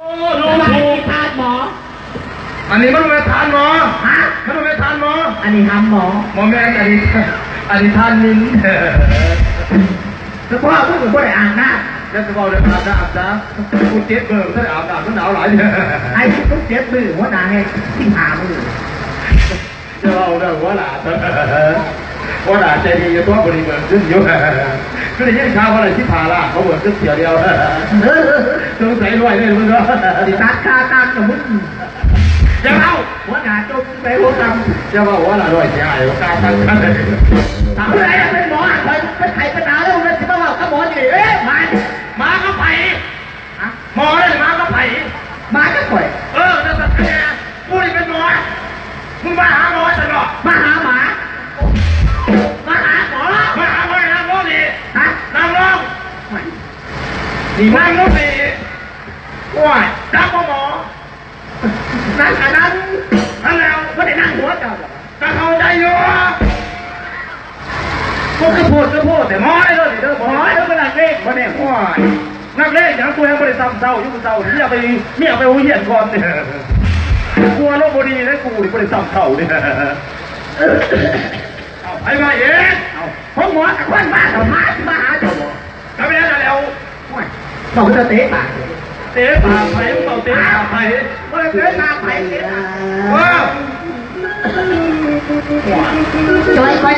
ໂອ້ ໂດນ ສະບາຍດີທ່ານໝໍ. ອັນນີ້ມັນບໍ່ແມ່ນທ່ານໝໍ. ຮະ? ມັນບໍ່ແມ່ນທ່ານໝໍ. ອັນນີ້ຫຳໝໍ. ບໍ່ແມ່ນ ອັນນີ້ ອັນນີ້ທ່ານມິນ. ສະເພາະມຶງກໍບໍ່ໄດ້ອາບນ້ຳ. ແລ້ວຊິເວົ້າເລື່ອງອາບນ້ຳຊະ. ກູເຈັດມື້ບໍ່ໄດ້ອາບນ້ຳ ມັນໜາວຫຼາຍ. ໄອ້ກູເຈັດມື້ ຫົວໜ້າແຮງສິບຫ້າມື້. ຈະເວົ້າເລື່ອງຫົວໜ້າ ຫົວໜ້າໃຈດີຢູ່ຕົວະ ບໍ່ໄດ້ເບີກເງິນຢູ່. ຄືໄດ້ຍິນຂ່າວວ່າໄດ້ສິບຫ້າລ້ານ ເຂົາເບີກເງິນເທື່ອດຽວ. ສົງໄສລວຍເດ້ມຶງເນາະ. ຊິຕັດຄ່າຕັ້ງກັບມຶງ. ຢ່າເວົ້າ ຫົວໜ້າຈົມໄປຫົວກຳ. ຢ່າເວົ້າ ຫົວໜ້າລວຍຊິອາຍວ່າຄ່າຕັ້ງກັນ. ຖາມຜູ້ໃດເປັນໝໍ ຂ້ອຍເປັນໄຂ້ເປັນໜາວແລ້ວ ແລ້ວຊິມາເວົ້າກັບໝໍນີ້. ເອີ ມາ ມາກັບໃຜ? ຮະ? ໝໍນັ້ນມາກັບໃຜ? ມາກັບຂ້ອຍ. ເອີ ນັ້ນແຫຼະ ກູນີ້ເປັນໝໍ. ມຶງມາຫາໝໍຊັ້ນເນາະ. ມາຫາໝາ. ມາຫາໝໍ. ມາຫາໝໍ ນັ່ງລົງນີ້. ຮະ? ນັ່ງລົງ. ນີ້ ນັ່ງລົງນີ້. ໂອ້ຍ ຈັກບໍ່ໝໍ? ນັ່ງກະນັ່ງ. ນັ້ນແຫຼະ ບໍ່ໄດ້ນັ່ງຫົວເຈົ້າດອກ. ກະເຂົ້າໃຈຢູ່. ບໍ່ຄືໂພດ ຄືໂພດແຕ່ໝໍເດີ ນີ້ເດີ ໝໍເດີ ມານັກເລງບໍ່ແນ່. ໂອ້ຍ ນັກເລງຫຍັງ ກູຍັງບໍ່ໄດ້ຊ້ຳເຊົາຢູ່ ມື້ເຊົ້ານີ້ ເມຍໄປ ເມຍໄປໂຮງຮຽນກ່ອນນີ້. ຜົວລົມບໍ່ດີເດ້ ກູນີ້ບໍ່ໄດ້ຊ້ຳເຊົານີ້. ເອົາ ໃຜມາອີກ? ເອົາ ຂອງໝໍກັບຄົນມາ ເຈົ້າມາ ຊິມາຫາເຈົ້າບໍ່? ກະແມ່ນຫັ້ນແຫຼ້ວ. ໂອ້ຍ ເວົ້າຄືເຕະປາກ. ເຕະປາກໃຜ? ເວົ້າເຕະປາກໃຜ? ບໍ່ໄດ້ເຕະປາກໃຜ ເຕະປາກ. ເອີ ໂອ້ຍ ຈ່ອຍຂ້ອຍ.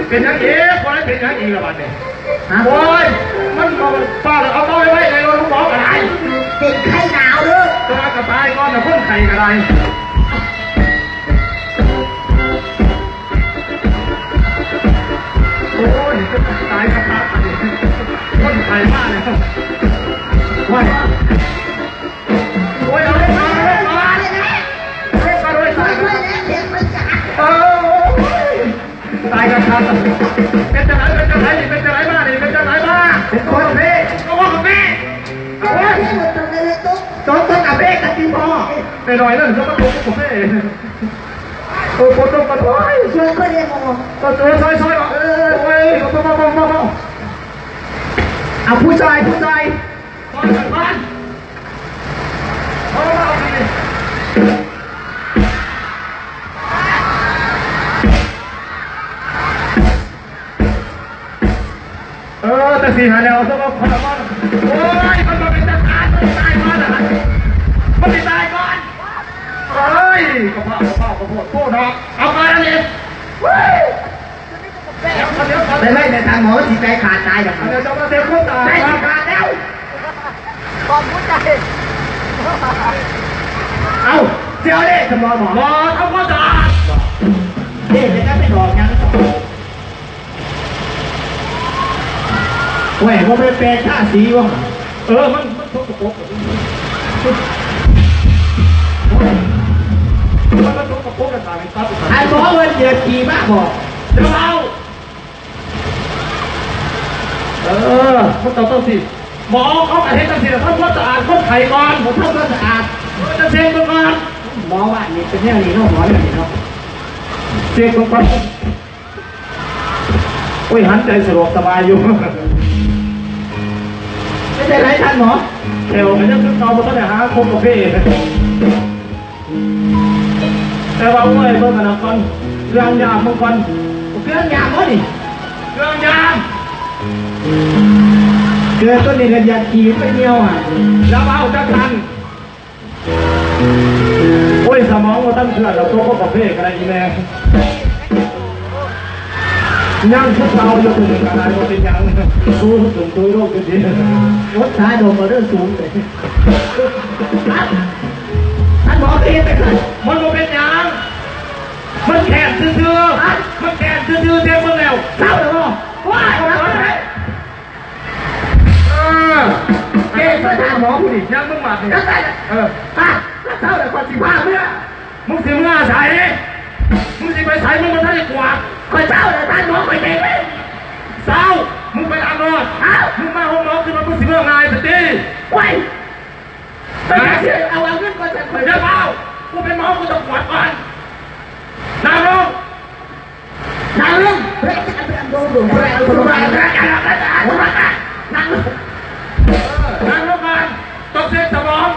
ເປັນຫຍັງອີກ? ບໍ່ໄດ້ເປັນຫຍັງອີກລະບັດນີ້? ຮະ? ໂອ້ຍ ມັນເວົ້າປາກ ເອົາເບົາໄວ້ໄດ້ ເວົ້າບໍ່ໄດ້. ເປັນໄຂ້ໜາວເດີ. ແຕ່ວ່າກະຕາຍກ່ອນນະ ຄົນໄຂ້ກະໄດ້. ໂອ້ຍ ຕາຍຄັກໆ ອັນນີ້ ຄົນໄຂ້ມາແລ້ວ. ໂອ້ຍ ໂອ້ຍ ເອົາລົງມາ ເອົາລົງມາ ລົງມາ ໂອ້ຍ ຕາຍ. ໂອ້ຍ ຕາຍຄັກໆ ເປັນຈັ່ງໃດ ເປັນຈັ່ງໃດ ເປັນຈັ່ງໃດມານີ້ ເປັນຈັ່ງໃດມາ? ເປັນຄົນເພ ເອົາວ່າເພ. ໂອ້ຍ ຕົກ ຕົກກາເຟກັນຕິພໍ່ ໄດ້ໜ້ອຍເດີ ຕົກກາເຟ. ໂອ້ຍ ຝົນຕົກມາ ໂອ້ຍ ຊ່ວຍຂ້ອຍແດ່ໝໍ. ເອີ ຊ່ອຍ ຊ່ອຍ ເອີ ໂອ້ຍ ເອົາຜູ້ຊາຍ ຜູ້ຊາຍ ເອີ ແຕ່ຊິຫາແນວ ເອົາສົບມາ ໂອ້ຍ ມັນບໍ່ເປັນຕາຕາຍ ມັນຊິຕາຍກ່ອນນະ ມັນຊິຕາຍກ່ອນ. ໂອ້ຍ ກະເພາະ ກະເພາະ ກະໂພດ ໂພດດອກ ເອົາກ່ອນອັນນີ້. ໄປໄວ້ແມ່ທ່ານໝໍ ຊິໃຈຂາດຕາຍດອກ ດຽວຈະມາເສຍຄວາມຕາຍ ໃຈຊິຂາດແລ້ວ. ເອົ້າ ຊິເອົາເດ້ ທ່ານໝໍ ໝໍ ໝໍ ທຳຄວາມສະອາດ ເດ້ ເຮັດໄດ້ໄປດອກຫຍັງ? ໂອ້ຍ ບໍ່ແມ່ນແປງທາສີຫວາ? ເອີ ມັນ ມັນສົກກະປົກ ມັນ ມັນສົກກະປົກ ແລ້ວ ທ່ານໝໍ ເພິ່ນຢາກຂີ້ມາບໍ? ຢ່າເວົ້າ ເອີ ມັນຕ້ອງ ຕ້ອງຊິ ໝໍເຂົາກະເຮັດຈັ່ງຊີ້ແຫຼະ ທຳຄວາມສະອາດຄົນໄຂ້ກ່ອນ ບໍ່ທຳຄວາມສະອາດ ເອີ ຈະເຊັກເບິ່ງກ່ອນ. ໝໍວ່ານີ້ເປັນແນວນີ້ເນາະ ໝໍແນວນີ້ເນາະ ເຊັກເບິ່ງກ່ອນ. ໂອ້ຍ ຫັນໃຈສະດວກສະບາຍຢູ່. ເປັນຈັ່ງໃດທ່ານໝໍ? ແຂ້ວກະຍັງຄືເກົ່າ ບໍ່ທັນໄດ້ຫາຄົບກາເຟ. ແຕ່ວ່າ ໂອ້ຍ ເບິ່ງອັນນັ້ນກ່ອນ ເຄື່ອງຢາມເບິ່ງກ່ອນ. ເຄື່ອງຢາມບໍ່ນີ້? ເຄື່ອງຢາມ ເກີດຕົວນີ້ລະຢາກຂີ້ໄປຍ່ຽວຫັ້ນ. ຢ່າເວົ້າຈັກຊັ້ນ. ໂອ້ຍ ສະໝອງບໍ່ທັນເຄື່ອນດອກ ຕົກກາເຟກະໄດ້ອີແມ່. ຍັງຄືເກົ່າຢູ່ ຕົວນີ້ກະໄດ້ ບໍ່ເປັນຫຍັງ. ໂອ້ ຕົວໂຕໂລກຢູ່ຕິ ອົດສາດົມເອົາເດີສູງ. ທ່ານໝໍຄືເຮັດໄປຊັ້ນ? ມັນບໍ່ເປັນຫຍັງ ມັນແຂນຊື່ໆ ມັນແຂນຊື່ໆ ເຈັບເບິ່ງແລ້ວ. ເຊົາແລ້ວບໍ່? ວ້າຍ ເອີ ເກັ່ງຊະທ່ານໝໍຜູ້ນີ້ ຍັງມຶງບາດນີ້. ເອີ ຮະ ເຊົາແລ້ວ ຂ້ອຍຊິພາເມືອ. ມຶງຊິເມືອໃສ? ມຶງຊິໄປໃສ? ມຶງບໍ່ທັນໄດ້ກວາດ. ຂ້ອຍເຊົາແລ້ວທ່ານໝໍ ຂ້ອຍເກັ່ງເລີຍ. ເຊົາ ມຶງໄປລ້າງລົດ. ອ້າວ ມຶງມາໂຮງໝໍຄືວ່າມຶງຊິເມືອງ່າຍຊະຕິ? ໂອ້ຍ ໄປຫາຊື້ເອົາ ເອົາເງິນກ່ອນຊັ້ນຂ້ອຍ. ຢ່າເວົ້າ ກູເປັນໝໍ ກູຕ້ອງກວດກ່ອນ. ນັ່ງລົງ ນັ່ງລົງ ນັ່ງລົງ ນັ່ງລົງກ່ອນ ຕ້ອງເຊັກສະໝອງ.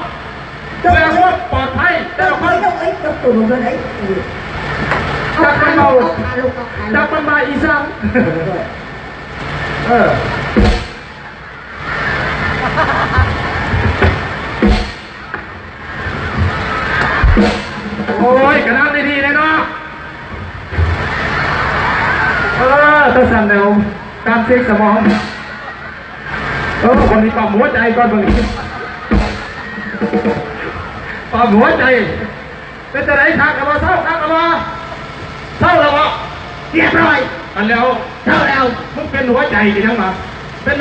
ເພື່ອຄວາມປອດໄພແຕ່ລະຄົນ. ຈັກມັນເວົ້າ ຈັກມັນວ່າອີ່ສັງ. ເອີ. ໂອ້ຍ ກະນັ່ງດີໆແດ່ເນາະ. ເອີ ຈັ່ງຊັ້ນແລ້ວ ການເຊັກສະໝອງ. ເອີ ບັດນີ້ປ້ຳຫົວໃຈກ່ອນ ບັດນີ້ ປ້ຳຫົວໃຈ. ເປັນຈັ່ງໃດ ຄັກແລ້ວບໍ່? ເຊົາຄັກແລ້ວບໍ່? ເຊົາແລ້ວບໍ່? ຮຽບຮ້ອຍ. ອັນແລ້ວ ເຊົາແລ້ວ. ມຶງເປັນຫົວໃຈກະຍັງວ່າ ເປັນ